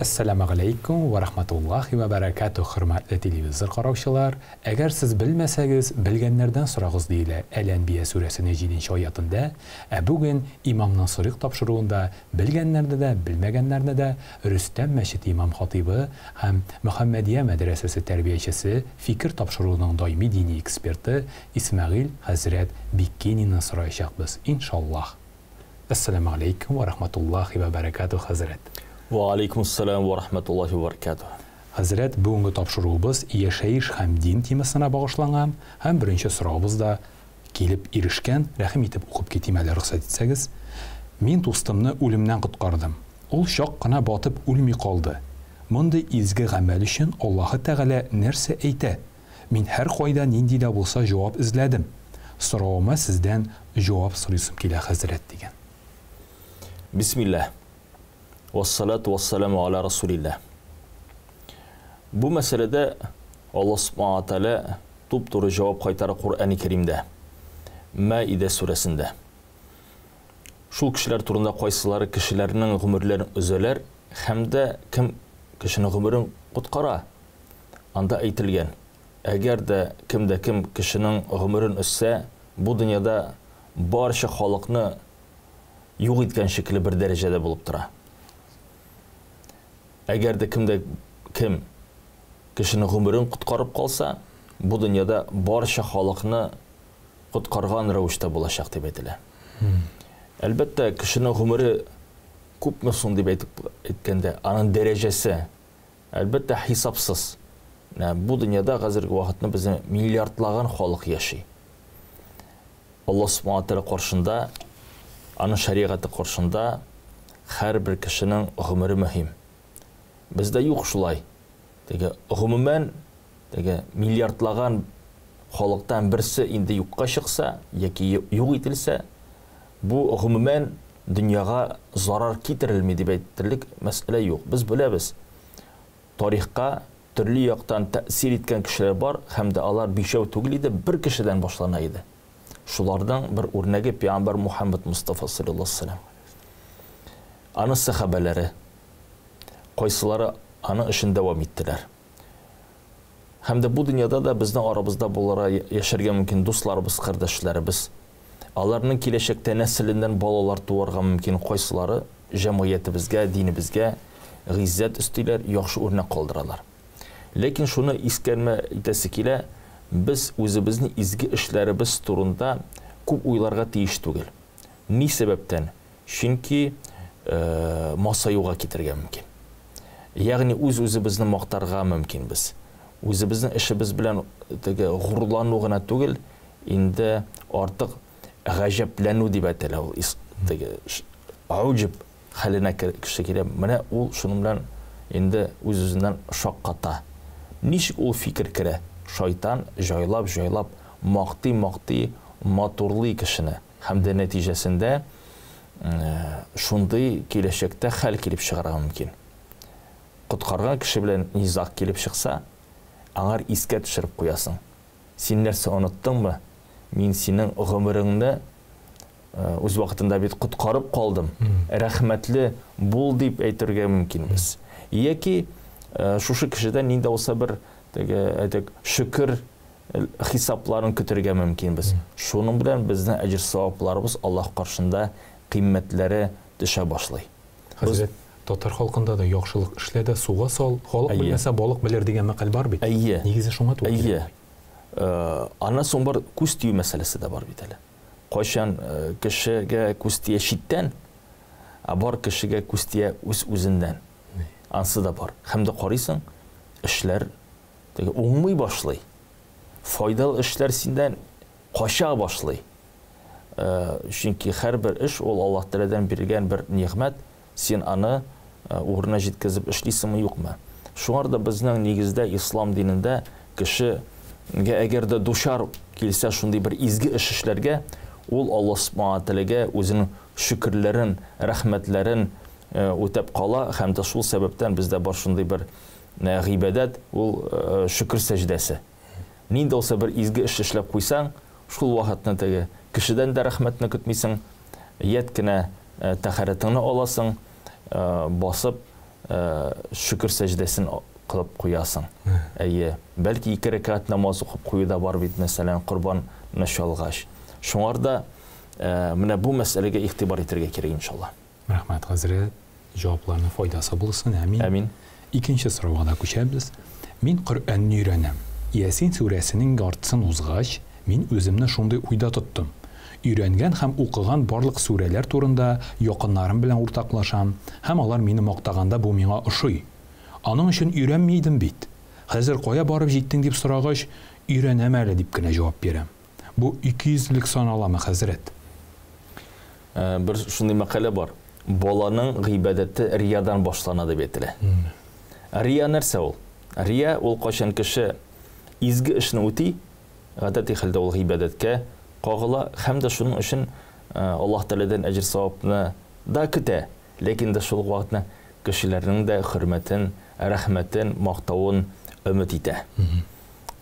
Әссәламегаләйкүм вә рахматуллахи вә бәрәкәтүһ, хөрмәтле телевизор караучылар! Әгәр сез белмәсәгез, белгәннәрдән сорагыз, диелә Әл-Әнбия сүрәсенең җиденче аятендә. Ә бүген Имамнан сорыйк тапшыруында белгәннәрне дә, белмәгәннәрне дә Рөстәм мәчете имам-хатыйбы һәм Мөхәммәдия мәдрәсәсе тәрбиячесе, Фикер тапшыруының даими дини эксперты Исмәгыйль хәзрәт Биккининнан сораячакбыз, иншаллаһ. Әссәламегаләйкүм вә рахматуллахи вә бәрәкәтүһ, хәзрәт. Вә алейкумуссәлам вә рахматуллахи вә бәрәкәтүһ. Хәзрәт, бүгенге тапшыруыбыз яшәеш һәм дин темасына багышланган һәм беренче соравыбыз да килеп ирешкән, рәхим итеп укып китим әле, рөхсәт итсәгез. Мин дустымны үлемнән коткардым. Ул чак кына батып үлми калды. Мондый изге гамәл өчен Аллаһы Тәгалә нәрсә әйтә? Мин һәркайда нинди дә булса җавап эзләдем. Соравыма сездән җавап сорыйсым килә, хәзрәт, дигән. Бисмилләһ. Вассалату вассаламу аля расулилләһ. Бу мәсьәләдә Аллаһ Субхана ва Тәгалә туп-туры җавап кайтара Коръәни Кәримдә. Мәидә сүрәсендә. Шул кешеләр турында кайсылары кешеләрнең гомерләрен өзәләр һәм дә кем кешенең гомерен коткара? Анда әйтелгән, Әгәр дә кем дә кем кешенең гомерен өзсә, бу дөньяда барча халыкны юк иткән шикелле бер дәрәҗәдә булып тора. Әгәр дә кем дә кем кешенең гомерен коткарып калса, бу дөньяда барча халыкны коткарган рәвештә булачак дип әйтелә. Әлбәттә, кешенең гомере күпме соң дип әйтеп әйткәндә, аның дәрәҗәсе Әлбәттә, хисапсыз. Менә бу дөньяда хәзерге вакытны безнең миллиардлаган халык яши. Аллаһ Субхану Тәгалә каршында, аның шәригате каршында һәрбер кешенең гомере мөһим. Бездә юк шулай. Теге гомумән, теге миллиардлаган халыктан берсе инде юкка чыкса яки юк ителсә, бу гомумән дөньяга зарар китерелми дип әйтерлек мәсьәлә юк. Без беләбез, тарихка төрле яктан тәэсир иткән кешеләр бар һәм дә алар бишәү түгел иде, бер кешедән башлана иде. Шуларның бер үрнәге пәйгамбәр Мухаммад Мостафа саллаллаһу алейһи ва сәлләм. Аның сәхабәләре, кайсылары аның эшен дәвам иттеләр. Һәм дә бу дөньяда да безнең арабызда булырга, яшәргә мөмкин дусларыбыз, кардәшләребез. Аларның киләчәктә нәселеннән балалар туарга мөмкин, кайсылары җәмгыятебезгә, динебезгә гыйззәт өстиләр, яхшы үрнәк калдыралар. Ләкин шуны искәрмә итәсе килә, без үзебезнең изге эшләребез турында күп уйларга тиеш түгел. Ни сәбәптән? Чөнки масаюга китерергә мөмкин. Ягъни үз-үзебезне мактарга мөмкинбез. Үзебезнең эшебез белән теге горурлану гына түгел, Инде артык гаҗәпләнү дип әйтелә ул, теге уҗб хәленә кеше килә. Менә ул шуның белән инде үз-үзеннән шакката. Ничек ул фикер керә? Шайтан җайлап-җайлап, мактый-мактый матурлый кешене. Һәм дә нәтиҗәсендә шундый киләчәктә хәл килеп чыгарга мөмкин. Коткарган кеше белән низаг килеп чыкса, аңар искә төшереп куясың. Син нәрсә, оныттыңмы? Мин синең гомереңне үз вакытында бит коткарып калдым. Рәхмәтле бул дип әйтергә мөмкинбез. Яки шушы кешедән нинди булса бер теге әйтик шөкер хисапларын көтергә мөмкинбез. Шуның белән безнең әҗер-савапларыбыз Аллаһ каршында кыйммәтләре төшә башлый. Хәзрәт, татар халкында да яхшылык эшлә дә суга сал, халык белмәсә, балык белер дигән мәкаль бар бит. Әйе. Нигезе шуңа туры килә. Әйе. Аннан соң бар күз тию мәсьәләсе дә бар бит әле. Кайчан кешегә күз тия читтән, ә бар кешегә күз тия үз-үзеннән. Ансы да бар. Һәм дә карыйсың, эшләр теге уңмый башлый. Файдалы эшләр синдән кача башлый. Чөнки һәрбер эш ул Аллаһ Тәгаләдән бирелгән бер нигъмәт, син аны урынына җиткезеп эшлисеңме, юкмы. Шуңар да безнең нигездә ислам динендә кешегә әгәр дә дучар килсә шундый бер изге эш эшләргә, ул Аллаһ Субхана Тәгаләгә үзенең шөкерләрен, рәхмәтләрен үтәп кала һәм дә шул сәбәптән бездә бар шундый бер гыйбадәт, ул шөкер сәҗдәсе. Нинди булса бер изге эш эшләп куйсаң, шул вакытны теге кешедән дә рәхмәтне көтмисең, ят кенә тәһарәтеңне аласың, басып, шөкер сәҗдәсен кылып куясың. Әйе, бәлки ике рәкәгать намаз укып кую да бар бит, мәсәлән, корбанны чалгач. Шуңар да менә бу мәсьәләгә игътибар итәргә кирәк, иншалла. Рәхмәт, хәзрәт, җавапларның файдасы булсын, әмин. Әмин. Икенче сорауга да күчәбез. Мин Коръәнне өйрәнәм. Ясин сүрәсенең яртысын узгач, мин үземне шундый уйда тоттым. Өйрәнгән һәм укыган барлык сүрәләр турында якыннарым белән уртаклашам һәм алар мине мактаганда бу миңа ошый. Аның өчен өйрәнми идем бит. Хәзер кая барып җиттең дип сорагач, өйрәнәм әле дип кенә җавап бирәм. Бу икейөзлелек саналамы, хәзрәт? Бер шундый мәкалә бар. Баланың гыйбадәте риядан башлана дип әйтелә. Рия нәрсә ул? Рия ул кайчан кеше изге эшне үти, гадәти хәлдә ул гыйбадәткә кагыла һәм дә шуның өчен Аллаһ Тәгаләдән әҗер-савапны да көтә, ләкин дә шул ук вакытта кешеләрнең дә хөрмәтен, рәхмәтен, мактавын өмет итә.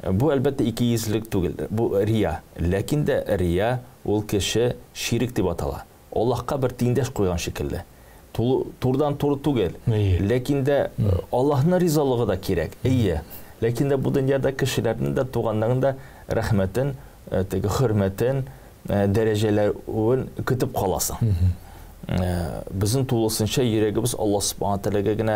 Бу, әлбәттә, икейөзлелек түгел, бу рия. Ләкин дә рия ул кеше ширек дип атала. Аллаһка бер тиңдәш куйган шикелле. Турыдан-туры түгел. Ләкин дә Аллаһның ризалыгы да кирәк. Әйе. Ләкин дә бу дөньяда кешеләрнең дә, туганнарның да рәхмәтен, теге хөрмәтен, дәрәҗәләвен көтеп каласың. Безнең тулысынча йөрәгебез Аллаһ Субхана Тәгаләгә генә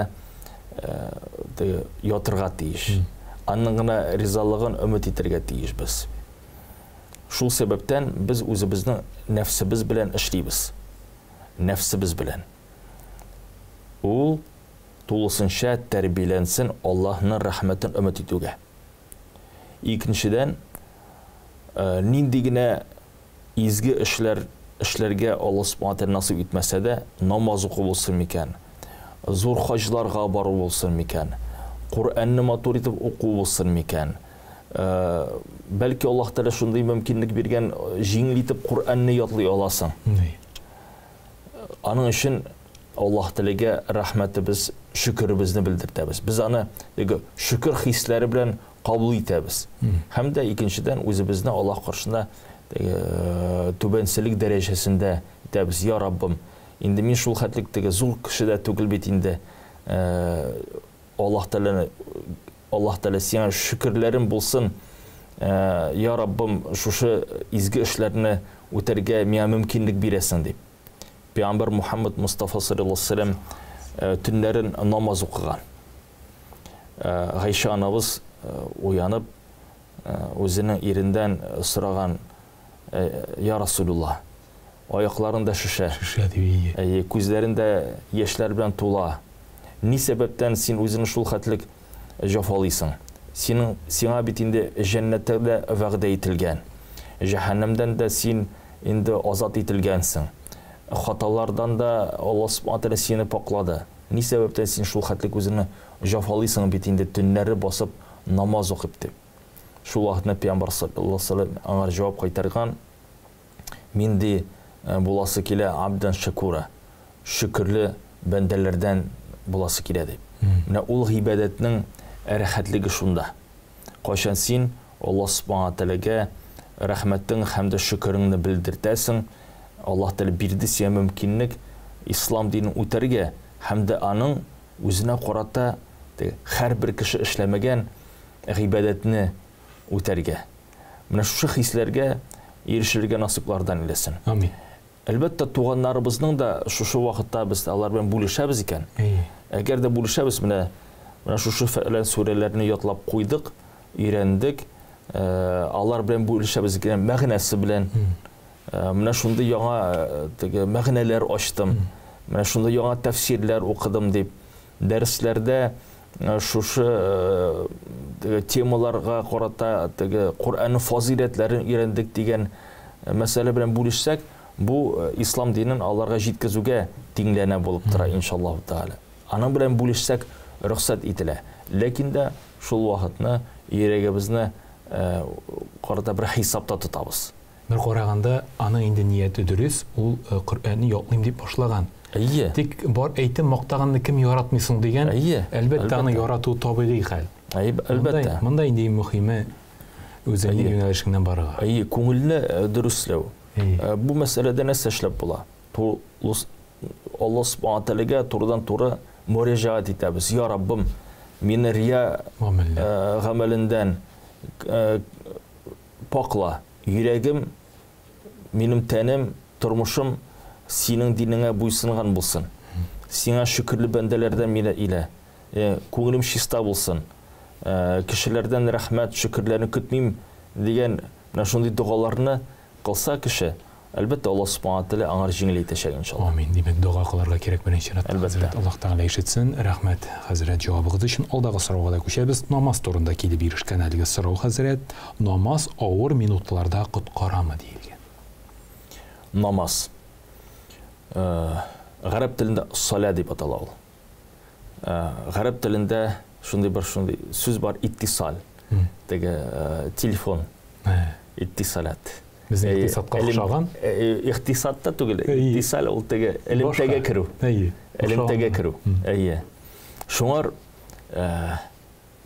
теге ятырга тиеш. Аның гына ризалыгын өмет итәргә тиешбез. Шул сәбәптән без үзебезнең нәфсебез белән эшлибез. Нәфсебез белән. Ул тулысынча тәрбияләнсен Аллаһның рәхмәтен өмет итүгә. Икенчедән, нинди генә изге эшләр эшләргә Аллаһ Субхана Тәгалә насыйп итмәсә дә, намаз уку булсын микән, зур хаҗларга бару булсын микән, Коръәнне матур итеп уку булсын микән, бәлки Аллаһ Тәгалә шундый мөмкинлек биргән, җиңел итеп Коръәнне ятлый аласың. Аның өчен Аллаһ Тәгаләгә рәхмәтебез, шөкеребезне белдертәбез. Без аны теге шөкер хисләре белән кабул итәбез. Һәм дә икенчедән үзебезне Аллаһ каршында теге түбәнчелек дәрәҗәсендә итәбез. Я Раббым, инде мин шул хәтлек теге зур кеше дә түгел бит инде. Аллаһ Тәгаләне, Аллаһ Тәгалә сиңа шөкерләрем булсын. Я Раббым, шушы изге эшләрне үтәргә миңа мөмкинлек бирәсең дип. Пәйгамбәр Мухаммад Мустафа саллаллаһу алейһи ва сәлләм төннәрен намаз укыган. Гайшә анабыз уянып, үзенең ирендән сораган, Я Расулуллаһ, аякларың да шешә. Шешә дип, әйе. Әйе, күзләрең дә яшьләр белән тула. Ни сәбәптән син үзеңне шул хәтлек җафалыйсың? Синең, сиңа бит инде җәннәттә дә вәгъдә ителгән. Җәһәннәмдән дә син инде азат ителгәнсең. Хаталардан да Аллаһ Субхана Тәгалә сине пакълады. Ни сәбәптән син шул хәтлек үзеңне җафалыйсың бит инде төннәре басып намаз укып дип. Шул вакытны Пәйгамбәр саллаллаһу алейһи ва сәлләм аңар җавап кайтарган, Мин ди, буласы килә абдан шакура, шөкерле бәндәләрдән буласы килә дип. Менә ул гыйбадәтнең рәхәтлеге шунда. Кайчан син Аллаһ Субхана Тәгаләгә рәхмәтең һәм дә шөкереңне белдертәсең, Аллаһ Тәгалә бирде сиңа мөмкинлек ислам динен үтәргә һәм дә аның үзенә карата һәрбер кеше эшләмәгән гыйбадәтне үтәргә. Менә шушы хисләргә ирешергә насыйплардан иләсен. Амин. Әлбәттә, туганнарыбызның да шушы вакытта без алар белән бүлешәбез икән. Әгәр дә бүлешәбез, менә менә шушы фәлән сүрәләрне ятлап куйдык, өйрәндек, алар белән бүлешәбез икән, мәгънәсе белән. Менә шундый яңа теге мәгънәләр ачтым. Менә шундый яңа тәфсирләр укыдым дип, дәресләрдә шушы теге темаларга карата теге Коръәннең фазыйләтләрен өйрәндек дигән мәсьәлә белән бүлешсәк, бу ислам динен аларга җиткезүгә тиңләнә булып тора, иншаллаһу тааля. Аның белән бүлешсәк, рөхсәт ителә. Ләкин дә шул вакытны йөрәгебезне карата бер хисапта тотабыз. Бер караганда, аның инде нияте дөрес, ул Коръәнне ятлыйм дип башлаган. Әйе. Тик бар әйтем, мактаганны кем яратмый соң дигән, Әйе, әлбәттә, аны ярату табигый хәл. Әйе, әлбәттә. Монда инде иң мөһиме үзеңнең юнәлешеңнән барырга. Әйе, күңелне дөресләү. Бу мәсьәләдә нәрсә эшләп була? Алла Субхана Тәгаләгә турыдан-туры мөрәҗәгать итәбез. Я Раббым, мине рия гамәлендән пакла. Йөрәгем, минем тәнем, тормышым синең динеңә буйсынган булсын. Сиңа шөкерле бәндәләрдән мине илә. Күңелем чиста булсын. Кешеләрдән рәхмәт, шөкерләрне көтмим дигән менә шундый догаларны кылса кеше, әлбәттә, Аллаһ Субхана Тәгалә аңар җиңел итәчәк, иншалла. Амин. Димәк, дога кылырга кирәк беренче чиратта, хәзрәт. Аллаһ Тәгалә ишетсен. Рәхмәт, хәзрәт, җавабыгыз өчен. Алдагы сорауга да күчәбез. Намаз турында килеп ирешкән әлеге сорау, хәзрәт. Намаз авыр минутларда коткарамы, диелгән. Намаз. Гарәп телендә салә дип атала ул. Гарәп телендә шундый бер шундый сүз бар, иттисал. Теге телефон. Иттисалат. Безнең икътисадка охшаган? Икътисад та түгел, иттисал ул теге элемтәгә керү. Әйе. Элемтәгә керү. Әйе. Шуңар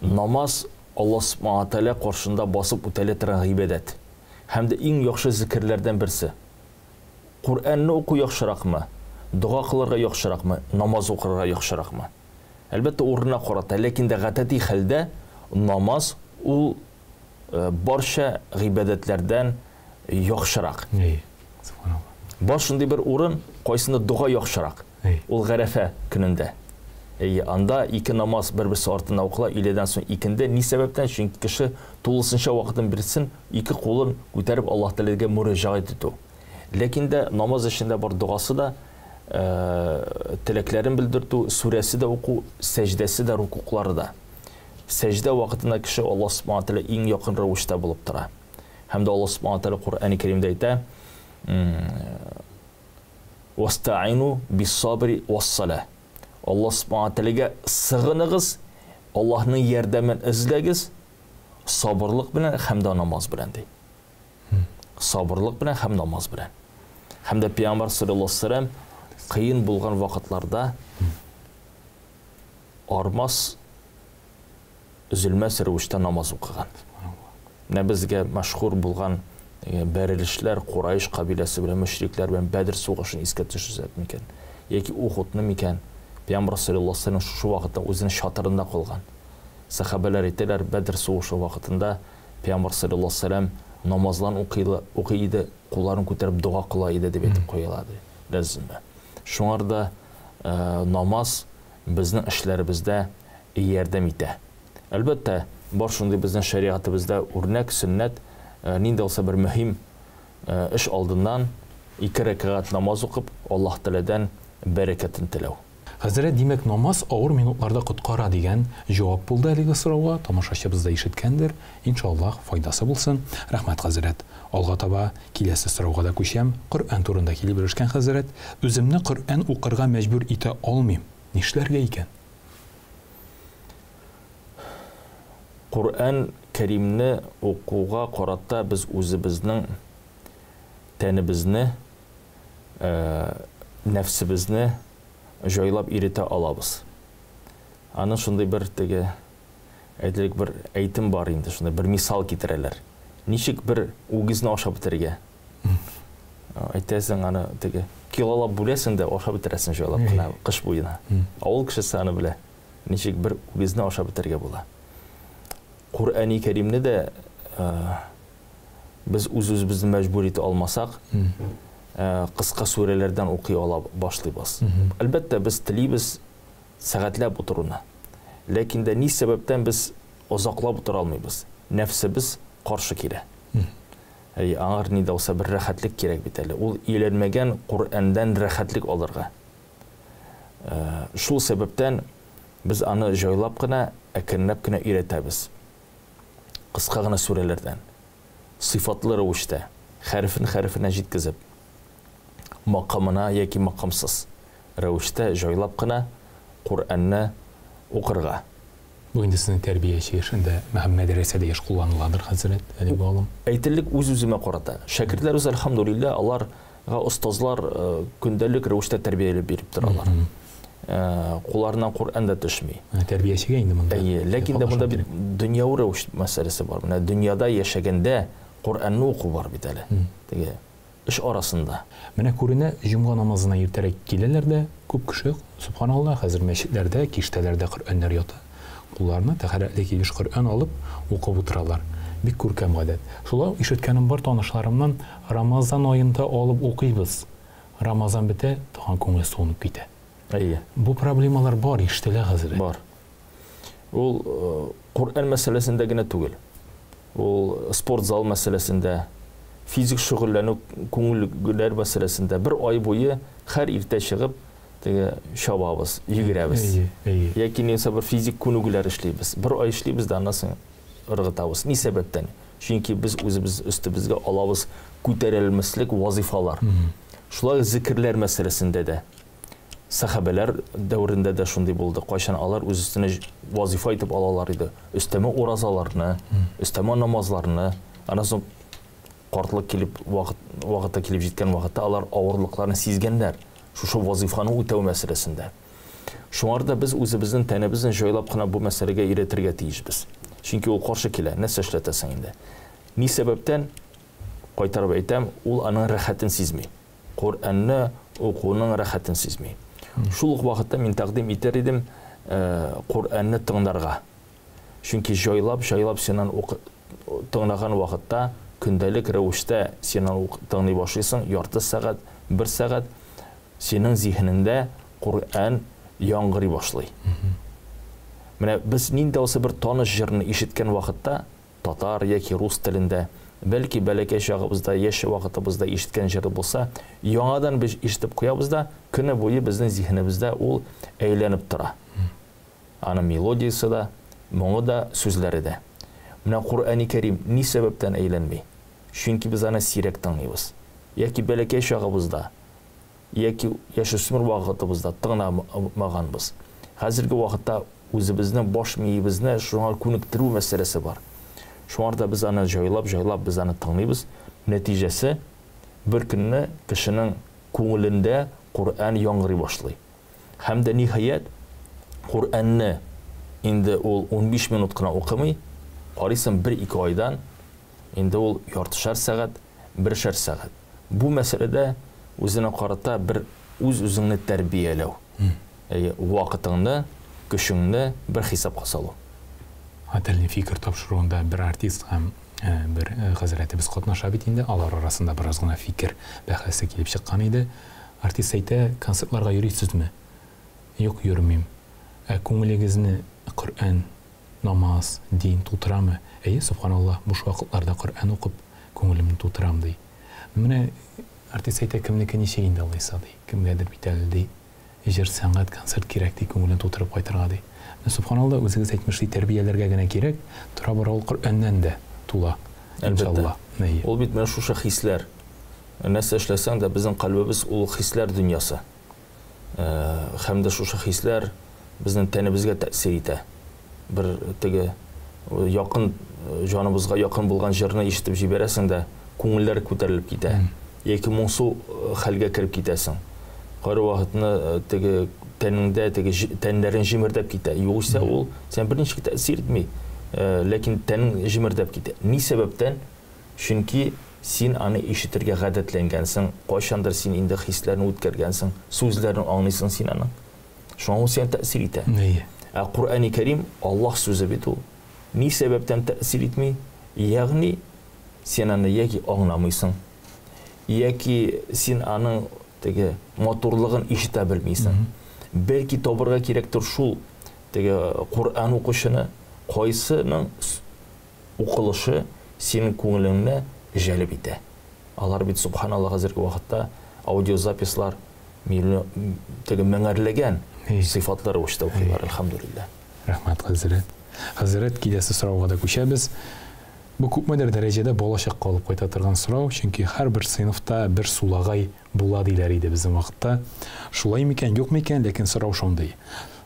намаз Аллаһ Субхана Тәгалә каршында басып үтәлә торган гыйбадәт. Һәм дә иң яхшы зикерләрдән берсе. Коръәнне уку яхшыракмы? Дога кылырга яхшыракмы? Намаз укырга яхшыракмы? Әлбәттә, урынына карата, ләкин дә гадәти хәлдә намаз ул барча гыйбадәтләрдән яхшырак. Әйе. Субханалла. Бар шундый бер урын, кайсында дога яхшырак. Ул Гарәфә көнендә. Әйе, анда ике намаз бер-берсе артыннан укыла, өйләдән соң икенде. Ни сәбәптән? Чөнки кеше тулысынча вакытын бирсен, ике кулын күтәреп Аллаһ Тәгаләгә мөрәҗәгать итү. Ләкин дә намаз эчендә бар догасы да, теләкләрен белдертү, сүрәсе дә уку, сәҗдәсе дә, рукуклары да. Сәҗдә вакытында кеше Аллаһ Субхана Тәгалә иң якын рәвештә булып тора. Һәм дә Аллаһ Субхана Тәгалә Коръәни Кәримдә әйтә, Вастаину биссабри вассала. Аллаһ Субхана Тәгаләгә сыгыныгыз, Аллаһның ярдәмен эзләгез, сабырлык белән һәм дә намаз белән ди. Сабырлык белән һәм намаз белән. Һәм дә Пәйгамбәр саллаллаһу алейһи вәсәлләм кыен булган вакытларда армас, өзелмәс рәвештә намаз укыган. Менә безгә мәшһүр булган бәрелешләр Курайш кабиләсе белән мөшрикләр белән Бәдр сугышын искә төшерсәк микән? Яки Ухудны микән? Пәйгамбәр саллаллаһу алейһи вәсәлләм шушы вакытта үзенең чатырында калган. Сәхабәләр әйтәләр, Бәдр сугышы вакытында Пәйгамбәр саллаллаһу алейһи вәсәлләм намазларын укый иде, кулларын күтәреп дога кыла иде дип әйтеп куялар. Ләззимә. Шуңар да намаз безнең эшләребездә ярдәм итә. Әлбәттә, бар шундый безнең шәригатебездә үрнәк, сөннәт, нинди булса бер мөһим эш алдыннан ике рәкәгать намаз укып, Аллаһ Тәгаләдән бәрәкәтен теләү. Хәзрәт, димәк, намаз авыр минутларда коткара дигән җавап булды әлеге сорауга, тамашачыбыз да ишеткәндер, иншаллаһ, файдасы булсын. Рәхмәт, хәзрәт. Алга таба киләсе сорауга да күчәм. Коръән турында килеп ирешкән хәзрәт, үземне Коръән укырга мәҗбүр итә алмыйм, нишләргә икән? Коръән Кәримне укуга карата без үзебезнең тәнебезне, нәфсебезне җайлап өйрәтә алабыз. Аның шундый бер теге, әйтелик, бер әйтем бар инде, шундый бер мисал китерәләр. Ничек бер үгезне ашап бетерергә? Әйтәсең аны теге килолап бүләсең дә ашап бетерәсең җайлап кына кыш буена. Авыл кешесе аны белә. Ничек бер үгезне ашап бетерергә була. Коръәни Кәримне дә без үз-үзебезне мәҗбүр итә алмасак, кыска сүрәләрдән укый ала башлыйбыз. Әлбәттә, без телибез сәгатьләп утыруны. Ләкин дә ни сәбәптән без озаклап утыра алмыйбыз? Нәфсебез каршы килә. Әй, аңар ни дә булса бер рәхәтлек кирәк бит әле. Ул өйрәнмәгән Коръәндән рәхәтлек алырга. Шул сәбәптән без аны җайлап кына, әкренләп кенә өйрәтәбез. Кыска гына сүрәләрдән, сыйфатлы рәвештә, хәрефен хәрефенә җиткезеп, макамына яки макамсыз рәвештә җайлап кына Коръәнне укырга. Бу инде сезнең тәрбияче эшендә һәм мәдрәсәдә еш кулланыладыр, хәзрәт, әлеге алым. Әйтерлек үз-үземә карата. Шәкертләр үзе, әлхәмдүлилләһ, аларга остазлар көндәлек рәвештә тәрбияләп биреп торалар. Кулларыннан Коръән дә төшми. Тәрбиячегә инде монда. Әйе, ләкин дә монда бит дөньяви рәвеш мәсьәләсе бар. Менә дөньяда яшәгәндә Коръәнне уку бар бит әле. Теге. эш арасында. Менә күренә, җомга намазына иртәрәк киләләр дә, күп кеше, сөбханалла, хәзер мәчетләрдә, киштәләрдә Коръәннәр ята. Кулларына тәһарәтле килеш Коръән алып, укып утыралар. Бик күркәм гадәт. Шулай ук ишеткәнем бар танышларымнан, Рамазан аенда алып укыйбыз. Рамазан бетә, тагын күңел суынып китә. Әйе. Бу проблемалар бар, ишетелә хәзер. Бар. Ул Коръән мәсьәләсендә генә түгел. Ул спорт зал мәсьәләсендә, физик шөгыльләнү, күңелләр мәсьәләсендә бер ай буе һәр иртә чыгып, теге чабабыз, йөгерәбез. Әйе, әйе. Яки нәрсә бер физик күнегүләр эшлибез. Бер ай эшлибез дә, аннан соң ыргытабыз. Ни сәбәптән? Чөнки без үзебез өстебезгә алабыз күтәрелмәслек вазифалар. Шулай зикерләр мәсьәләсендә дә. Сахабәләр дәверендә дә шундый булды. Кайчан алар үз өстенә вазифа итеп алалар иде. Өстәмә уразаларны, өстәмә намазларны, аннан соң картлык килеп, вакыт, вакыты килеп җиткән вакытта алар авырлыкларны сизгәннәр. Шушы вазифаны үтәү мәсьәләсендә. Шуңар да без үзебезнең тәнебезне җайлап кына бу мәсьәләгә өйрәтергә тиешбез. Чөнки ул каршы килә. Нәрсә эшләтәсең инде? Ни сәбәптән? Кайтарып әйтәм, ул аның рәхәтен сизми. Коръәнне укуның рәхәтен сизми. Шул ук вакытта мин тәкъдим итәр идем, Коръәнне тыңларга. Чөнки җайлап, җайлап син аны тыңлаган вакытта, көндәлек рәвештә син аны тыңлый башлыйсың, ярты сәгать, бер сәгать, синең зиһенеңдә Коръән яңгырый башлый. Менә без нинди булса бер таныш җырны ишеткән вакытта, татар яки рус телендә, бәлки бәләкәй чагыбызда, яшь вакытыбызда ишеткән җыры булса, яңадан без ишетеп куябыз да, көне буе безнең зиһенебездә ул әйләнеп тора. Аның мелодиясе дә, моңы да, сүзләре дә. Менә Коръәни Кәрим ни сәбәптән әйләнми? Чөнки без аны сирәк тыңлыйбыз. Яки бәләкәй чагыбызда, яки яшүсмер вакытыбызда тыңламаганбыз. Хәзерге вакытта үзебезнең баш миебезне шуңа күнектерү мәсьәләсе бар. Шуңар да без аны җайлап-җайлап без аны тыңлыйбыз. Нәтиҗәсе, бер көнне кешенең күңелендә Коръән яңгырый башлый. Һәм дә ниһаять Коръәнне инде ул 15 минут кына укымый, карыйсың бер-ике айдан инде ул яртышар сәгать, бершәр сәгать. Бу мәсьәләдә үзенә карата бер үз-үзеңне тәрбияләү. Әйе, вакытыңны, көчеңне бер хисапка салу. Гаделне фикер тапшыруында бер артист һәм бер хәзрәтебез катнаша бит инде, алар арасында бераз гына фикер бәхәсе килеп чыккан иде. Артист әйтә, концертларга йөрисезме? Юк, йөрмим. Ә күңелегезне Коръән, намаз, дин тутырамы? Әйе, субханаллаһ, буш вакытларда Коръән укып, күңелемне тутырам, ди. Менә артист әйтә, кемнеке ничек инде алайса, ди. Кемгәдер бит әле, ди, җыр, сәнгать, концерт кирәк, ди, күңелен тутырып кайтырга, ди. Менә субханаллаһ, үзегез әйтмешли, тәрбияләргә генә кирәк, тора-бара ул Коръәннән дә тула, иншалла. Әлбәттә. Ул бит менә шушы хисләр. Нәрсә эшләсәң дә, безнең кальбебез ул хисләр дөньясы. Һәм дә шушы хисләр безнең тәнебезгә тәэсир итә. Бер теге якын җаныбызга якын булган җырны ишетеп җибәрәсең дә, күңелләр күтәрелеп китә. Яки моңсу хәлгә кереп китәсең. Кайбер вакытны теге тәнеңдә теге тәннәрең җемердәп китә. Югыйсә ул сән берничек тәэсир итми. Ләкин тәнең җемердәп китә. Ни сәбәптән? Чөнки син аны ишетергә гадәтләнгәнсең, кайчандыр син инде хисләрне үткәргәнсең, сүзләрен аңлыйсың син аның. Шуңа ул сиңа тәэсир итә. Әйе. Ә Коръәни Кәрим Аллаһ сүзе бит ул. Ни сәбәптән тәэсир итми? Ягъни син аны яки аңламыйсың, яки син аның теге матурлыгын ишетә белмисең. Бәлки табырга кирәктер шул теге Коръән укучыны, кайсының укылышы синең күңелеңне җәлеп итә. Алар бит, субханаллаһ, хәзерге вакытта аудиозаписьлар миллион, теге меңәрләгән сыйфатлы рәвештә укыйлар, әлхәмдүлилләһ. Рәхмәт, хәзрәт. Хәзрәт, киләсе сорауга да күчәбез. Бу күпмедер дәрәҗәдә балачакка алып кайта торган сорау, чөнки һәрбер сыйныфта бер сулагай була диләр иде безнең вакытта. Шулай микән, юк микән, ләкин сорау шундый.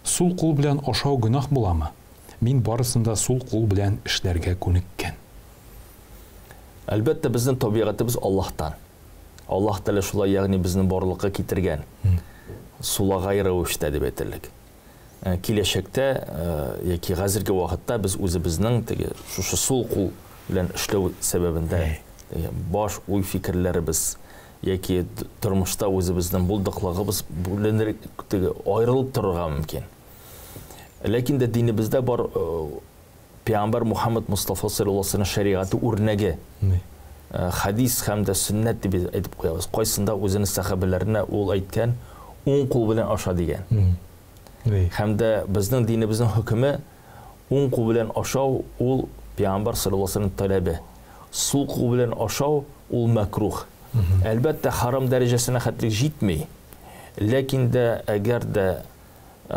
Сул кул белән ашау гөнаһ буламы? Мин барысын да сул кул белән эшләргә күнеккән. Әлбәттә, безнең табигатебез Аллаһтан. Аллаһ Тәгалә шулай, ягъни безне барлыкка китергән. Сулагай рәвештә дип әйтерлек. Киләчәктә яки хәзерге вакытта без үзебезнең теге шушы сул кул белән эшләү сәбәбендә баш уй-фикерләребез, яки тормышта үзебезнең булдыклыгыбыз бүленер, теге аерылып торырга мөмкин. Ләкин дә динебездә бар Пәйгамбәр Мухаммад Мустафа саллаллаһу алейһи вәсәлләм шәригате үрнәге. Хадис һәм дә сөннәт дип әйтеп куябыз. Кайсында үзенең сәхабәләренә ул әйткән, уң кул белән аша дигән. Һәм дә безнең динебезнең хөкеме уң кул белән ашау ул Пәйгамбәр саллаллаһу алейһи вәсәлләм таләбе. Сул кул белән ашау ул мәкрух. Әлбәттә, харам дәрәҗәсенә хәтлек җитми. Ләкин дә әгәр дә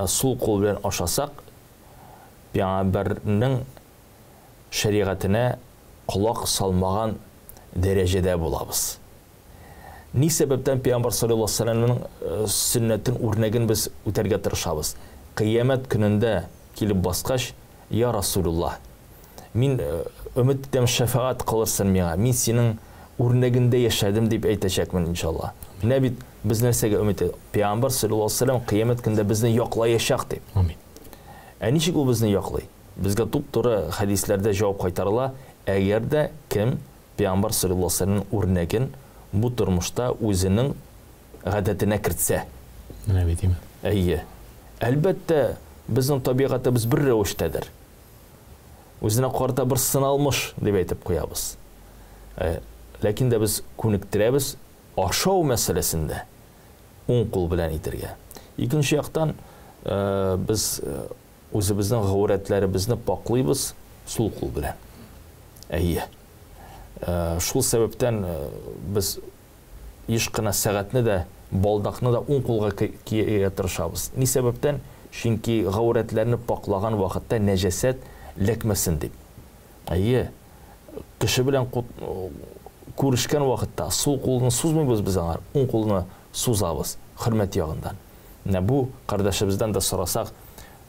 сул кул белән ашасак, Пәйгамбәрнең шәригатенә колак салмаган дәрәҗәдә булабыз. Ни сәбәптән Пәйгамбәр саллаллаһу алейһи вәсәлләмнең сөннәтен, үрнәген без үтәргә тырышабыз? Кыямәт көнендә килеп баскач, Я Расулуллаһ, мин өмет итәм, шәфәгать кылырсың миңа, мин синең үрнәгендә яшәдем дип әйтәчәкмен, иншаллаһ. Менә бит без нәрсәгә өмет итәбез? Пәйгамбәр саллаллаһу алейһи вәсәлләм кыямәт көнендә безне яклаячак дип. Амин. Ә ничек ул безне яклый? Безгә туп-туры хәдисләрдә җавап кайтарыла, әгәр дә кем Пәйгамбәр саллаллаһу алейһи вәсәлләмнең үрнәген бу тормышта үзенең гадәтенә кертсә. Менә бит, име? Әйе. Әлбәттә, безнең табигатебез бер рәвештәдер. Үзенә карата бер сыналмыш дип әйтеп куябыз. Ләкин дә без күнектерәбез ашау мәсьәләсендә уң кул белән итергә. Икенче яктан, без үзебезнең гаурәтләребезне паклыйбыз сул кул белән. Әйе. Шул сәбәптән без еш кына сәгатьне дә, балдакны да уң кулга кияргә тырышабыз. Ни сәбәптән? Чөнки гаурәтләрне паклаган вакытта нәҗәсәт ләкмәсен дип. Әйе. Кеше белән күрешкән вакытта сул кулны сузмыйбыз без аңар, уң кулны сузабыз, хөрмәт ягындан. Менә бу кардәшебездән дә сорасак,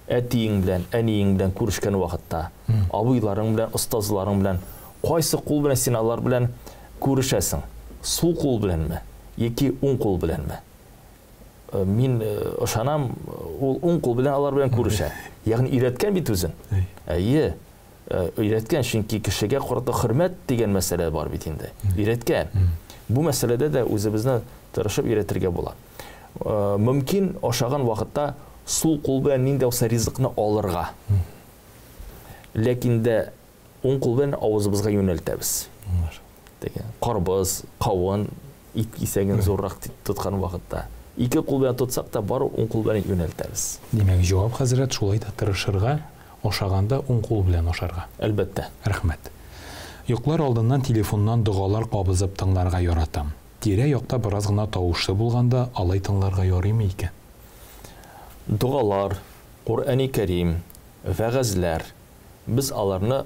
әтиең белән, әниең белән күрешкән вакытта, абыйларың белән, остазларың белән, кайсы кул белән син алар белән күрешәсең? Сул кул беләнме яки уң кул беләнме? Мин ышанам, ул уң кул белән алар белән күрешә. Ягъни өйрәткән бит үзен. Әйе, өйрәткән, чөнки кешегә карата хөрмәт дигән мәсьәлә бар бит инде. Өйрәткән. Бу мәсьәләдә дә үзебезне тырышып өйрәтергә була. Мөмкин ашаган вакытта сул кул белән нинди булса ризыкны алырга. Ләкин дә уң кул белән авызыбызга юнәлтәбез. Теге карбыз, кавын, ит кисәген зуррак тоткан вакытта. Ике кул белән тотсак та, бары уң кул белән юнәлтәбез. Димәк, җавап, хәзрәт, шулай да тырышырга, ашаганда уң кул белән ашарга. Әлбәттә. Рәхмәт. Йоклар алдыннан телефоннан догалар кабызып тыңларга яратам. Тирә-якта бераз гына тавышы булганда, алай тыңларга ярыймы икән? Догалар, Коръәни Кәрим, вәгазьләр, без аларны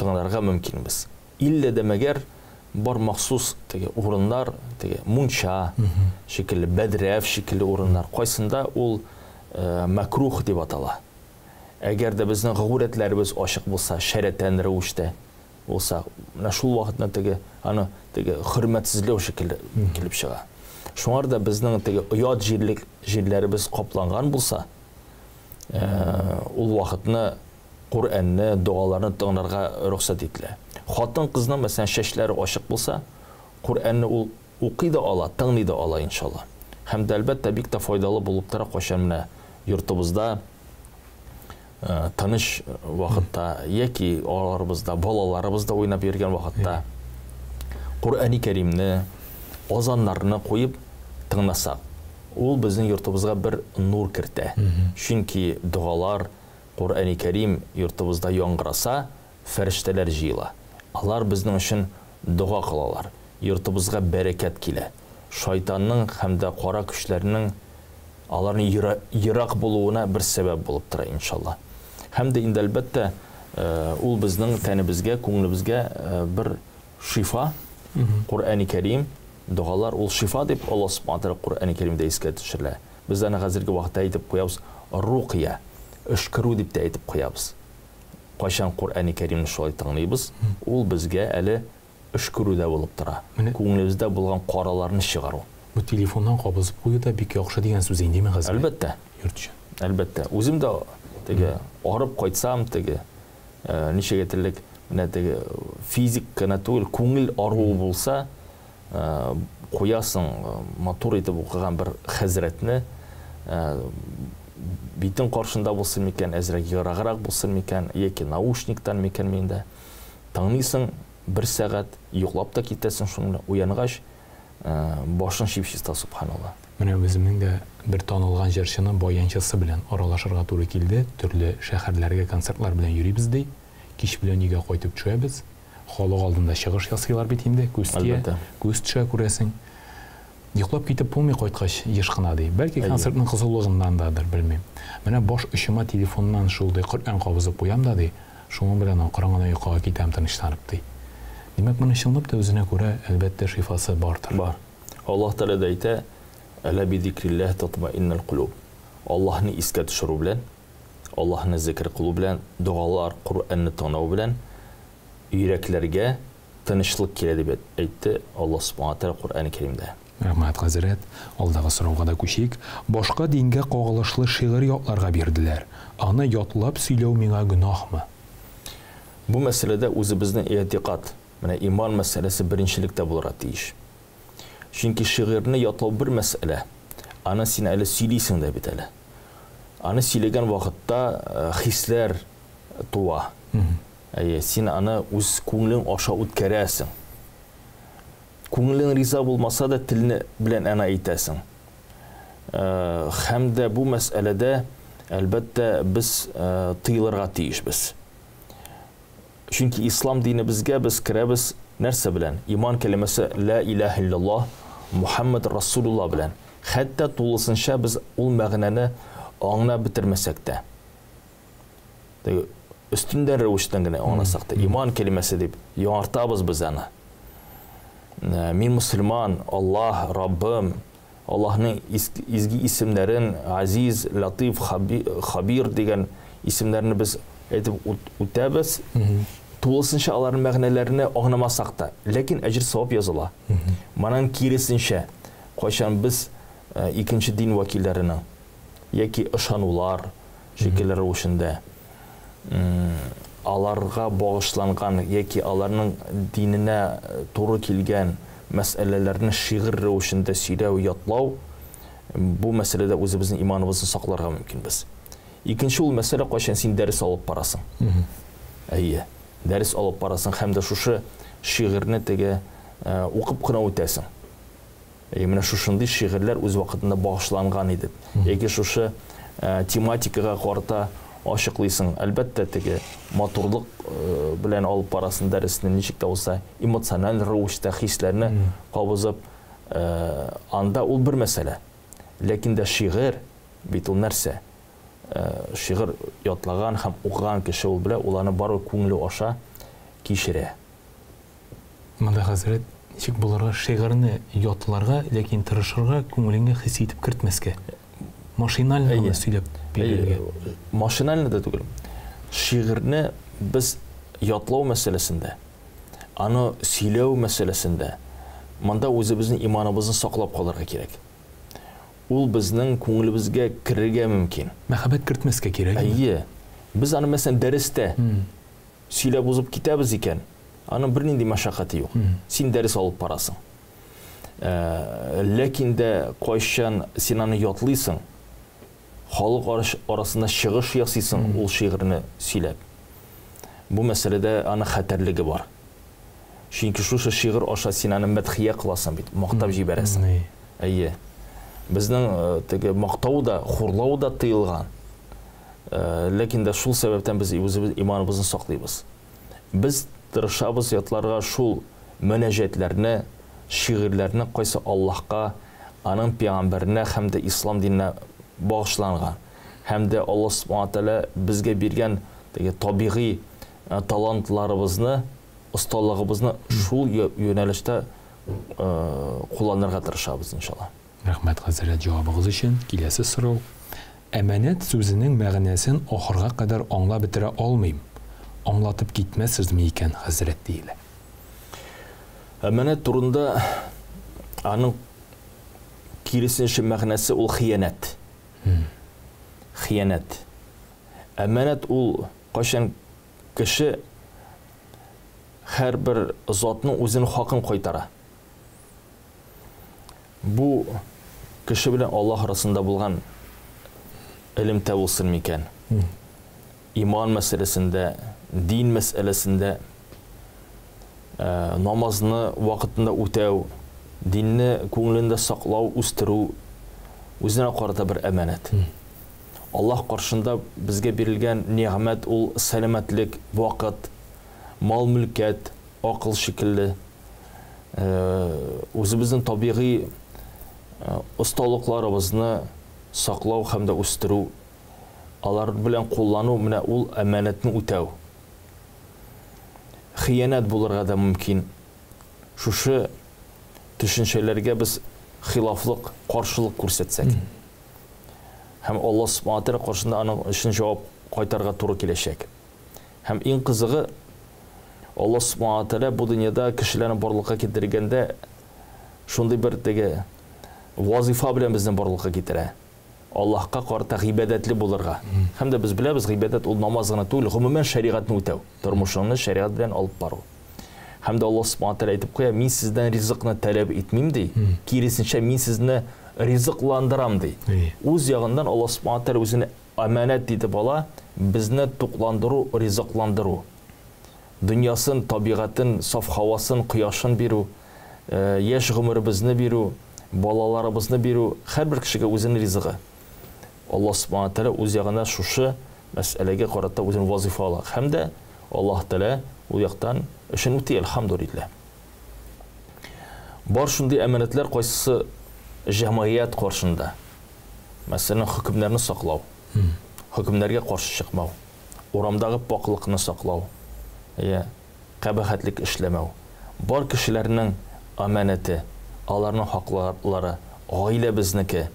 тыңларга мөмкинбез. Иллә дә мәгәр бар махсус теге урыннар, теге мунча шикелле, бәдрәф шикелле урыннар, кайсында ул мәкрух дип атала. Әгәр дә безнең гаурәтләребез ачык булса, шәрәтән рәвештә булса, менә шул вакытны теге аны теге хөрмәтсезләү шикелле килеп чыга. Шуңар да безнең теге оят җирлек җирләребез капланган булса, ул вакытны Коръәнне, догаларны тыңларга рөхсәт ителә. Хатын-кызның, мәсәлән, чәчләре ачык булса, Коръәнне ул укый да ала, тыңлый да ала, иншалла. Һәм дә, әлбәттә, бик тә файдалы булып тора, кайчан менә йортыбызда тыныч вакытта яки аларыбызда, балаларыбызда уйнап йөргән вакытта Коръәни Кәримне, азаннарны куеп тыңласак, ул безнең йортыбызга бер нур кертә. Чөнки догалар, Коръәни Кәрим йортыбызда яңгыраса, фәрештәләр җыела. Алар безнең өчен дога кылалар. Йортыбызга бәрәкәт килә. Шайтанның һәм дә кара көчләрнең аларның ерак булуына бер сәбәп булып тора, иншалла. Һәм дә инде, әлбәттә, ул безнең тәнебезгә, күңелебезгә бер шифа. Коръәни Кәрим, догалар ул шифа дип Аллаһ субхана тәгалә Коръәни Кәримдә искә төшерелә. Без аны хәзерге вакытта әйтеп куябыз, рукия, өшкерү дип тә әйтеп куябыз. Кайчан Коръәни Кәримне шулай тыңлыйбыз, ул безгә әле өшкерү дә булып тора. Күңелебездә булган караларны чыгару. Бу телефоннан кабызып кую да бик яхшы дигән сүз инде, хәзер. Әлбәттә. Йорт өчен. Әлбәттә. Үзем дә теге арып кайтсам, теге ничек әйтерлек, менә теге физик кына түгел, күңел аруы булса, Куясың матур итеп укыган бер хәзрәтне, битең каршында булсын микән, әзрәк ераграк булсын микән, яки наушниктан микән миндә. Тыңлыйсың бер сәгать, йоклап та китәсең шуның белән. Уянгач, башың чип-чиста, субханалла. Менә үземнең дә бер танылган җырчының баянчысы белән аралашырга туры килде. Төрле шәһәрләргә концертлар белән йөрибез, ди. Кич белән өйгә кайтып төшәбез. Халык алдында чыгыш ясыйлар бит инде, күз тия, күз төшә, күрәсең. Йоклап китеп булмый кайткач еш кына, ди. Бәлки концертның кызулыгыннан дадыр, белмим. Менә баш очыма телефоннан шул, ди, Коръән кабызып куям да, ди, шуның белән акрын гына йокыга китәм тынычланып, ди. Димәк, моның чынлап та үзенә күрә, әлбәттә, шифасы бардыр. Бар. Аллаһ Тәгалә дә әйтә, Әлә бидикрилләһ татмаиннул кулуб. Аллаһны искә төшерү белән, Аллаһны зикер кылу белән, догалар, Коръәнне тыңлау белән йөрәкләргә тынычлык килә дип әйтте Аллаһ Субхана Тәгалә Коръән-и Кәримдә. Рәхмәт, хәзрәт. Алдагы сорауга да күчик. Башка дингә кагылышлы шигырь ятларга бирделәр. Аны ятлап сөйләү миңа гөнаһмы? Бу мәсьәләдә үзебезнең игътикад, менә иман мәсьәләсе беренчелектә булырга тиеш. Чөнки шигырьне ятлау бер мәсьәлә, аны син әле сөйлисең дә бит әле. Аны сөйләгән вакытта хисләр туа. Әйе, син аны үз күңелең аша үткәрәсең. Күңелең риза булмаса да, телне белән аны әйтәсең. Һәм дә бу мәсьәләдә, әлбәттә, без тыелырга тиешбез. Чөнки ислам динебезгә без керәбез нәрсә белән? Иман кәлимәсе Лә иләһә илляллаһ, Мухәммәд Расулуллаһ белән. Хәтта тулысынча без ул мәгънәне аңлап бетермәсәк тә. Теге өстендән рәвештән генә аңласак та, иман кәлимәсе дип яңартабыз без аны. Мин мөселман, Аллаһ, Раббым, Аллаһның изге исемнәрен, Азиз, Латыйф, Хабир дигән исемнәрне без әйтеп үтәбез. Тулысынча аларның мәгънәләрен аңламасак та, ләкин әҗер-савап языла. Моның киресенчә, кайчан без икенче дин вәкилләренең яки ышанулар шикелле рәвешендә аларга багышланган яки аларның диненә туры килгән мәсьәләләрне шигырь рәвешендә сөйләү, ятлау, бу мәсьәләдә үзебезнең иманыбызны сакларга мөмкинбез. Икенче ул мәсьәлә, кайчан син дәрес алып барасың. Әйе, дәрес алып барасың һәм дә шушы шигырьне теге укып кына үтәсең. Әйе, менә шушындый шигырьләр үз вакытында багышланган иде. Яки шушы тематикага карата ачыклыйсың. Әлбәттә, теге матурлык белән алып барасың дәресне, ничек тә булса, эмоциональ рәвештә хисләрне кабызып, анда ул бер мәсьәлә. Ләкин дә шигырь бит ул нәрсә? Шигырь ятлаган һәм укыган кеше ул белә, ул аны барыбер күңеле аша кичерә. Монда, хәзрәт, ничек булырга, шигырьне ятларга, ләкин тырышырга, күңелеңә хис итеп кертмәскә. Машинально гына сөйләп бирергә. Машинально да түгел. Шигырьне без ятлау мәсьәләсендә, аны сөйләү мәсьәләсендә монда үзебезнең иманыбызны саклап калырга кирәк. Ул безнең күңелебезгә керергә мөмкин. Мәхәббәт кертмәскә кирәк. Әйе. Без аны, мәсәлән, дәрестә сөйләп узып китәбез икән, аның бернинди мәшәкате юк. Син дәрес алып барасың. Ләкин дә кайчан син аны ятлыйсың, халык арасында чыгыш ясыйсың ул шигырьне сөйләп. Бу мәсьәләдә аның хәтәрлеге бар. Чөнки шушы шигырь аша син аны мәдхия кыласың бит, мактап җибәрәсең. Әйе. Безнең теге мактау да, хурлау да тыелган. Ләкин дә шул сәбәптән без үзебез иманыбызны саклыйбыз. Без тырышабыз ятларга шул мөнәҗәтләрне, шигырьләрне, кайсы Аллаһка, аның пәйгамбәренә һәм дә ислам диненә багышланган, һәм дә Аллаһ субхана тәгалә безгә биргән теге табигый талантларыбызны, осталыгыбызны шул юнәлештә кулланырга тырышабыз, иншалла. Рәхмәт, хәзрәт, җавабыгыз өчен. Киләсе сорау. Әманәт сүзенең мәгънәсен ахырга кадәр аңлап бетерә алмыйм. Аңлатып китмәссезме икән, хәзрәт, диелә. Әманәт турында аның киресенчә мәгънәсе ул хыянәт. Хыянәт. Әманәт ул кайчан кеше һәрбер затның үзенең хакын кайтара. Бу кеше белән Аллаһ арасында булган элемтә булсын микән? Иман мәсьәләсендә, дин мәсьәләсендә намазны вакытында үтәү, динне күңелендә саклау, үстерү үзенә карата бер әманәт. Аллаһ каршында безгә бирелгән нигъмәт ул сәламәтлек, вакыт, мал-мөлкәт, акыл шикелле. Үзебезнең табигый осталыкларыбызны саклау һәм дә үстерү, алар белән куллану менә ул әманәтне үтәү. Хыянәт булырга да мөмкин. Шушы төшенчәләргә без хилафлык, каршылык күрсәтсәк. Һәм Аллаһ Субхана Тәгалә каршында аның өчен җавап кайтарга туры киләчәк. Һәм иң кызыгы, Аллаһ Субхана Тәгалә бу дөньяда кешеләрне барлыкка китергәндә шундый бер теге вазифа белән безне барлыкка китерә. Аллаһка карата гыйбадәтле булырга. Һәм дә без беләбез, гыйбадәт ул намаз гына түгел, гомумән шәригатьне үтәү, тормышыңны шәригать белән алып бару. Һәм дә Аллаһ Субхана Тәгалә әйтеп куя, мин сездән ризыкны таләп итмим, ди. Киресенчә, мин сезне ризыкландырам, ди. Үз ягыннан Аллаһ Субхана Тәгалә үзенә әманәт итеп ала, безне тукландыру, ризыкландыру. Дөньясын, табигатен, саф һавасын, кояшын бирү, яшь гомеребезне бирү, балаларыбызны бирү, һәрбер кешегә үзенең ризыгы. Аллаһ Субхана Тәгалә үз ягына шушы мәсьәләгә карата үзен вазифа ала. Һәм дә Аллаһ Тәгалә ул яктан эшен үти, әлхәмдүлилләһ. Бар шундый әманәтләр, кайсысы җәмгыять каршында. Мәсәлән, хөкемнәрне саклау, хөкемнәргә каршы чыкмау, урамдагы пакьлыкны саклау, я кабахәтлек эшләмәү. Бар кешеләрнең әманәте, аларның хаклары, гаиләбезнеке.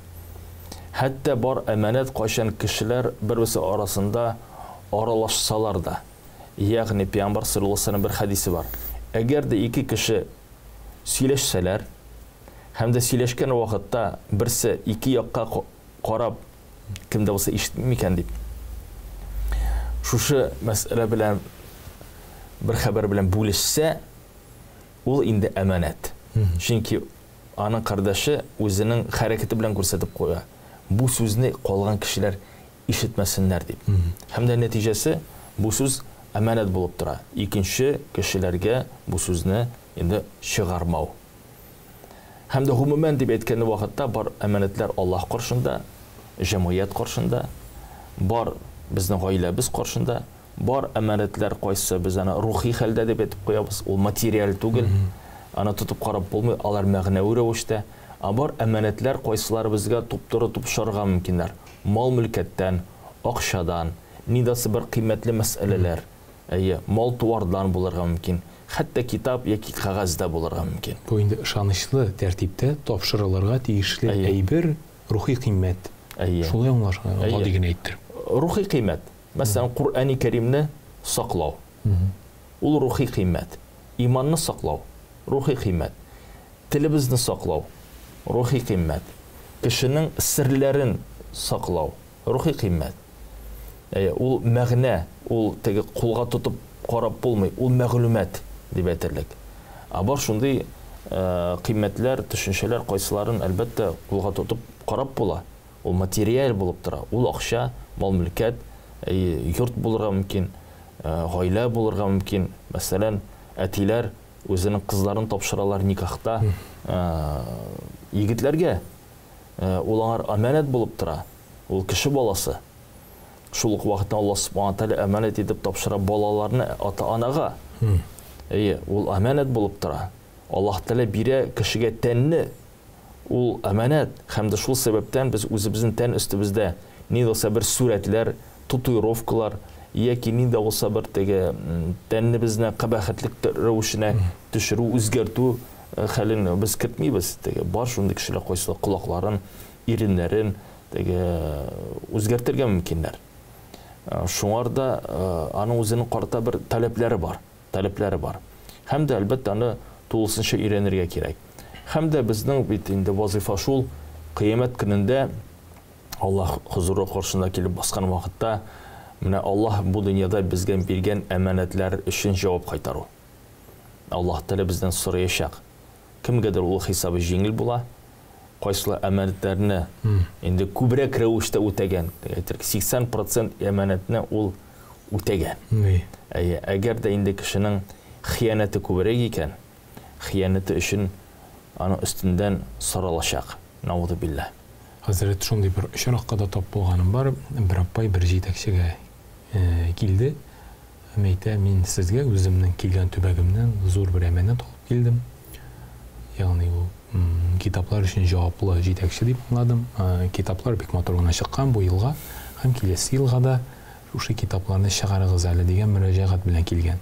Хәтта бар әманәт кайчан кешеләр бер-берсе арасында аралашсалар да. Ягъни Пәйгамбәр саллаллаһу алейһи бер хәдисе бар. Әгәр дә ике кеше сөйләшсәләр һәм дә сөйләшкән вакытта берсе ике якка карап, кем дә булса ишетми микән дип, шушы мәсьәлә белән бер хәбәр белән бүлешсә, ул инде әманәт. Чөнки аның кардәше үзенең хәрәкәте белән күрсәтеп куя. Бу сүзне калган кешеләр ишетмәсеннәр дип. Һәм дә нәтиҗәсе бу сүз әманәт булып тора. Икенче кешеләргә бу сүзне инде чыгармау. Һәм дә гомумән дип әйткән вакытта бар әманәтләр Аллаһ каршында, җәмгыять каршында, бар безнең гаиләбез каршында, бар әманәтләр кайсы без аны рухи хәлдә дип әйтеп куябыз, ул материаль түгел, аны тотып карап булмый, алар мәгънәви рәвештә. Ә бар әманәтләр кайсылары безгә туп-туры тупшырырга мөмкиннәр. Мал-мөлкәттән, акчадан, нидасы бер кыйммәтле мәсьәләләр, әйе, мал-туардан булырга мөмкин, хәтта китап яки кәгазь дә булырга мөмкин. Бу инде ышанычлы тәртиптә тапшырылырга тиешле әйбер, рухи кыйммәт. Әйе. Шулай аңлашыла, гади генә әйттереп. Рухи кыйммәт. Мәсәлән, Коръәни Кәримне саклау. Ул рухи кыйммәт. Иманны саклау, рухи кыйммәт. Телебезне саклау, рухи кыйммәт. Кешенең серләрен саклау, рухи кыйммәт. Әйе, ул мәгънә, ул теге кулга тотып карап булмый, ул мәгълүмат дип әйтерлек. Ә бар шундый кыйммәтләр, төшенчәләр, кайсыларын, әлбәттә, кулга тотып карап була. Ул материаль булып тора. Ул акча, мал-мөлкәт, йорт булырга мөмкин, гаилә булырга мөмкин. Мәсәлән, әтиләр үзенең кызларын тапшыралар никахта егетләргә. Ул аңар әманәт булып тора. Ул кеше баласы. Шул ук вакытта Аллаһ Субхана Тәгалә әманәт итеп тапшыра балаларны ата-анага. Әйе, ул әманәт булып тора. Аллаһ Тәгалә бирә кешегә тәнне, ул әманәт, һәм дә шул сәбәптән без үзебезнең тән өстебездә ни дә булса бер сурәтләр, татуировкалар яки ни дә булса бер теге тәннебезне кабахәтлек рәвешенә төшерү, үзгәртү хәлен без кертмибез. Теге бар шундый кешеләр, кайсылар колакларын, иреннәрен теге үзгәртергә мөмкиннәр. Шуңар да аның үзенең карата бер таләпләре бар, таләпләре бар. Һәм дә әлбәттә аны тулысынча өйрәнергә кирәк. Һәм дә безнең бит инде вазифа шул, кыямәт көнендә Аллаһ хозуры каршында килеп баскан вакытта менә Аллаһ бу дөньяда безгә биргән әманәтләр өчен җавап кайтару. Аллаһ Тәгалә бездән сораячак. Кемгәдер ул хисабы җиңел була, Кайсылар әманәтләрне инде күбрәк рәвештә үтәгән, әйтик, 80 процент әманәтне ул үтәгән. Әйе, әгәр дә инде кешенең хыянәте күбрәк икән, хыянәте өчен аның өстеннән соралачак, наузу билләһ. Хәзрәт, шундый бер очракка да тап булганым бар. Бер апай бер җитәкчегә килде һәм әйтә, мин сезгә үземнең килгән төбәгемнән зур бер әманәт алып килдем. Ягъни ул китаплар өчен җаваплы җитәкче дип аңладым. Китаплар бик матур гына чыккан бу елга һәм киләсе елга да шушы китапларны чыгарыгыз әле дигән мөрәҗәгать белән килгән.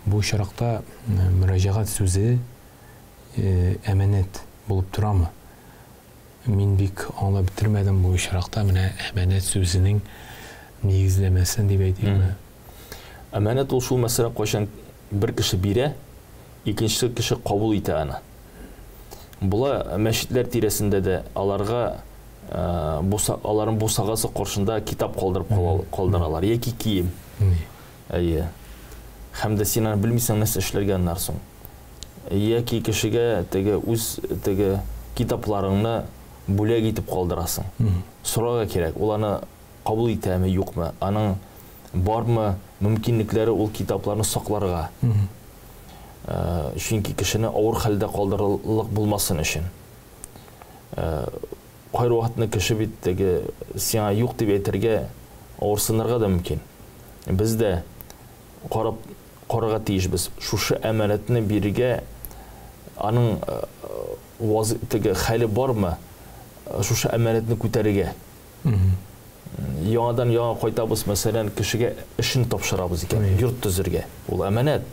Бу очракта мөрәҗәгать сүзе әманәт булып торамы? Мин бик аңлап бетермәдем бу очракта менә әманәт сүзенең нигезләмәсен дип әйтикме? Әманәт ул шул, мәсәлән, кайчан бер кеше бирә, икенче кеше кабул итә аны. Була мәчетләр тирәсендә дә аларга буса, аларның бусагасы каршында китап калдырып калдыралар яки кием. Әйе. Һәм дә син аны белмисең нәрсә эшләргә аннан соң. Яки кешегә теге үз теге китапларыңны бүләк итеп калдырасың. Сорарга кирәк, ул аны кабул итәме, юкмы? Аның бармы мөмкинлекләре ул китапларны сакларга? Чөнки кешене авыр хәлдә калдырырлык булмасын өчен. Кайвакытны кеше бит теге сиңа юк дип әйтергә авырсынырга да мөмкин. Без дә карап карарга тиешбез. Шушы әманәтне бирергә аның теге хәле бармы? Шушы әманәтне күтәрергә. Яңадан яңа кайтабыз, мәсәлән, кешегә эшен тапшырабыз икән, йорт төзергә. Ул әманәт.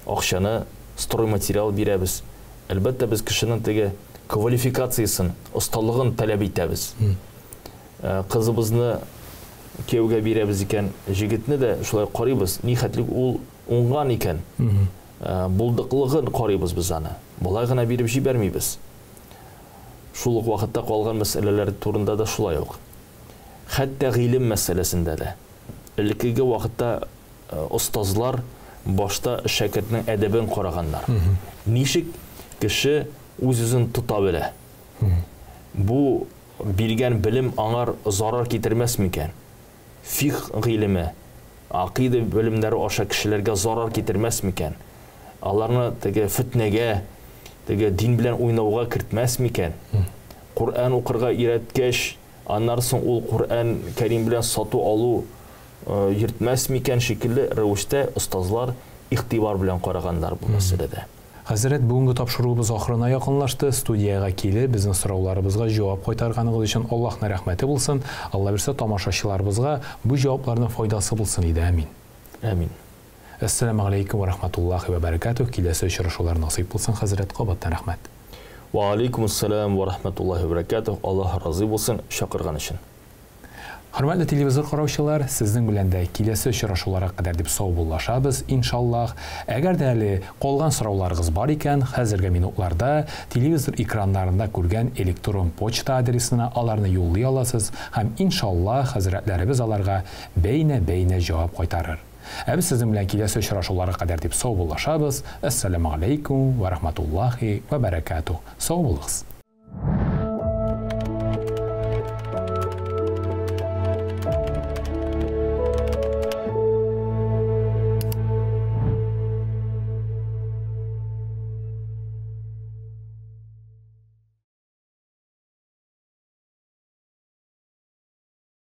Акчаны, стройматериал бирәбез. Әлбәттә, без кешенең теге квалификациясен, осталыгын таләп итәбез. Кызыбызны кияүгә бирәбез икән, җегетне дә шулай карыйбыз, ни хәтлек ул уңган икән. Булдыклыгын карыйбыз без аны. Болай гына биреп җибәрмибез. Шул ук вакытта калган мәсьәләләр турында да шулай ук. Хәтта гыйлем мәсьәләсендә дә. Элеккеге вакытта остазлар башта шәкертнең әдәбен караганнар. Ничек кеше үз-үзен тота белә? Бу биргән белем аңар зарар китермәс микән? Фикх гыйлеме, акыйда белемнәре аша кешеләргә зарар китермәс микән? Аларны теге фетнәгә, теге дин белән уйнауга кертмәс микән? Коръән укырга өйрәткәч, аннан соң ул Коръән Кәрим белән сату алу йөртмәс микән шикелле рәвештә остазлар игътибар белән караганнар бу мәсьәләдә. Хәзрәт, бүгенге тапшыруыбыз ахырына якынлашты. Студиягә килеп, безнең сорауларыбызга җавап кайтарганыгыз өчен Аллаһның рәхмәте булсын. Алла бирсә, тамашачыларыбызга бу җавапларның файдасы булсын иде. Амин. Амин. Әссәламү галәйкүм вә рахматуллахи вә бәрәкәтүһ. Киләсе очрашулар насыйп булсын, хәзрәт, кабаттан рәхмәт. Вә алейкумуссалам вә рахматуллахи вә бәрәкәтүһ. Аллаһ разый булсын чакырган өчен. Хөрмәтле телевизор караучылар, сезнең белән дә киләсе очрашуларга кадәр дип саубуллашабыз, иншаллаһ. Әгәр дә әле калган сорауларыгыз бар икән, хәзерге минутларда телевизор экраннарында күргән электрон почта адресына аларны юллый аласыз һәм иншаллаһ хәзрәтләребез аларга бәйнә-бәйнә җавап кайтарыр. Ә без сезнең белән киләсе очрашуларга кадәр дип саубуллашабыз. Әссәламү алейкум вә рахматуллахи вә бәрәкәтүһ. Сау булыгыз.